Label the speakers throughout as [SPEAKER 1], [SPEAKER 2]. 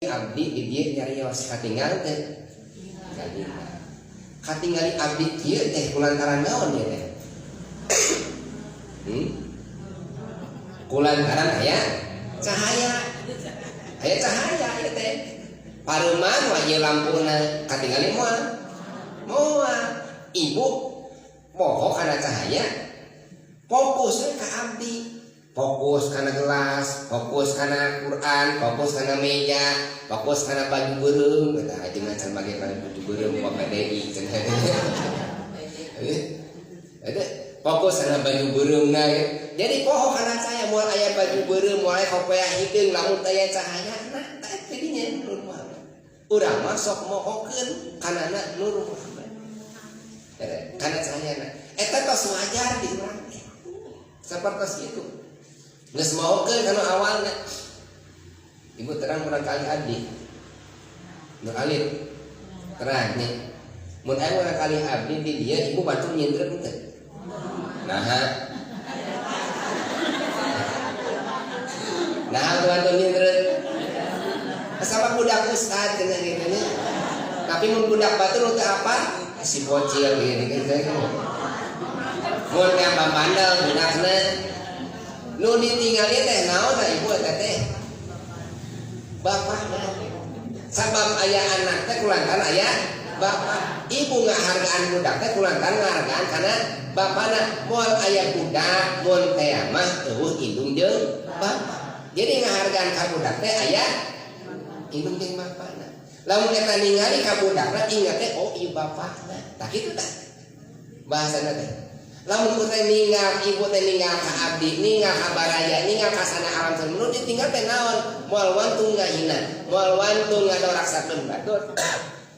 [SPEAKER 1] Abdi di dieu nyarios katinggal teh katinggal katingali abdi kieu teh kulantaran naon ieu teh? Kulantaran aya cahaya, aya cahaya ieu teh. Pareuman wae lampuna katingali moal moal. Ibu poho kana cahaya, fokus ka abdi, fokus kana gelas, fokus kana Quran, fokus kana meja, fokus kana baju beureum. Eta aja can make baju beureum wa PDI cenah. Eta fokus kana baju beureumna. Jadi poho kana cahaya. Moal aya baju beureum, moal aya kopeah hideung lamun aya cahaya. Nah, tah dinya Nur Muhammad. Urang mah sok mohokeun kana Nur Muhammad, kana cahayana. Eta tos wajar di urang teh sapertos kitu, geus mohokeun kana awalna. Ibu terang murangkalih abdi nu alit? Terang nya. Mun aya murangkalih abdi di dieu, ibu bantu nyindreun teu? Nah, nah, bantu nyindreun sama budak ustad cenah gitu nya. Tapi mun budak batur teu apa, si bocil gini gitu. Mun ngambandel budakna, nu ditinggali teh naon ibu eta teh? Bapakna. Sabab aya anak teh kulantaran aya bapak. Ibu ngahargaan budak teh kulantaran ngahargaan kana bapakna. Moal aya budak mun teh mah euweuh indung jeung bapak. Jadi ngahargaan ka budak teh aya indung jeung bapakna. Lamun eta ningali ka budakna, ingat teh, oh, ieu bapakna. Tah kitu tah bahasana teh. Lamun teh ninggal, ibu teh ninggal ka abdi, ninggal ka baraya, ninggal ka sana alam semesta, ditinggal teh naon? Moal wantung ngahina, moal wantung ngadoraksakeun batur,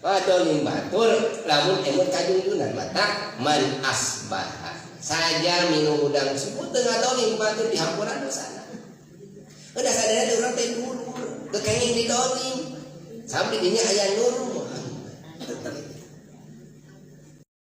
[SPEAKER 1] ngadolim batur lamun emut kajungjunan. Mata man asbaha saja minum udang subuh teu ngadolim batur, dihampura dosana. Udah sadar teh urang teh dulur, teu kenging didolim. Sampai dinya aya Nur Muhammad.